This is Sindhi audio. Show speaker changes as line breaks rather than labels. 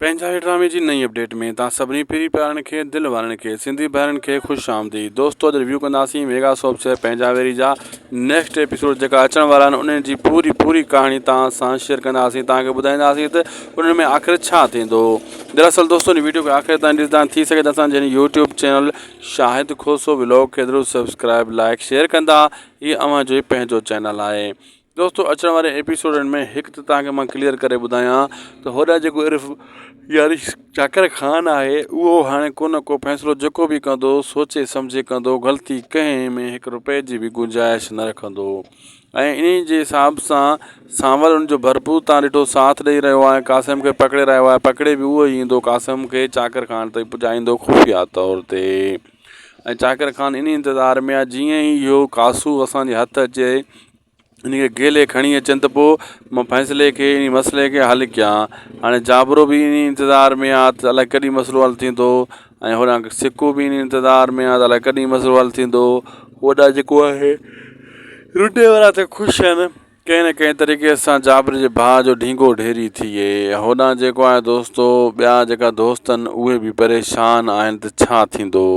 پنهنجا هي ڊرامي جي نئين اپڊيٽ ۾ توهان سڀني پرين پيارن کي دل وارن کي سنڌي ڀائرن کي خوش آمديد دوستو اڄ ريويو ڪنداسين ميگا سوپ شهر پنهنجا ويري جا نيڪسٽ ايپيسوڊ جيڪا اچڻ وارا آهن انهن جي پوري پوري ڪهاڻي توهان سان شيئر ڪنداسين توهان کي ٻڌائينداسين ته انهن ۾ آخر ڇا ٿيندو دراصل دوستو ان ويڊيو کي آخر تائين ڏسندا ٿي سگهي ته اسان جي YouTube channel Shahid Khoso vlog کي ضرور سبسڪرائب لائڪ شيئر ڪندا هي اوهان جو پنهنجو چينل آهي دوستو اچڻ واري ايپيسوڊن ۾ هڪ ته توهان کي مان ڪليئر ڪري ٻڌايان ته هوڏانهن جيڪو عرف يعني چاڪر خان آهي اهو هاڻي ڪو نه ڪو فيصلو جيڪو به ڪندو سوچي سمجهي ڪندو غلطي ڪنهن ۾ هڪ روپئي جي به گنجائش نه رکندو ۽ انهي جي حساب سان سانول ان جو ڀرپور تان ڏٺو ساٿ ڏئي رهيو آهي قاسم کي پڪڙي رهيو آهي پڪڙي به اهو ئي ايندو قاسم کي چاڪر خان تائين پڄائيندو خفيه طور تي ۽ چاڪر خان انهي انتظار ۾ آهي جيئن ئي اهو قاسو اسان جي هٿ اچي ان کي گهلي کڻي اچن ته پوء مان فيصلي کي ان مسئلي کي حل ڪيان هاڻي جابرو به ان انتظار ۾ آ ته الائي ڪڏهن مسئلو حل ٿيندو ۽ هوڏانهن سڪو به ان انتظار ۾ آ ته الائي ڪڏهن مسئلو حل ٿيندو هوڏانهن جيڪو آهي رنڊي وارا ته خوش آهن ڪنهن نه ڪنهن طريقي سان جابر جي ڀاء جو ڍينگو ڍيري ٿئي هوڏانهن جيڪو آهي دوستو ٻيا جيڪا دوست آهن اهي به پريشان آهن ته ڇا ٿيندو.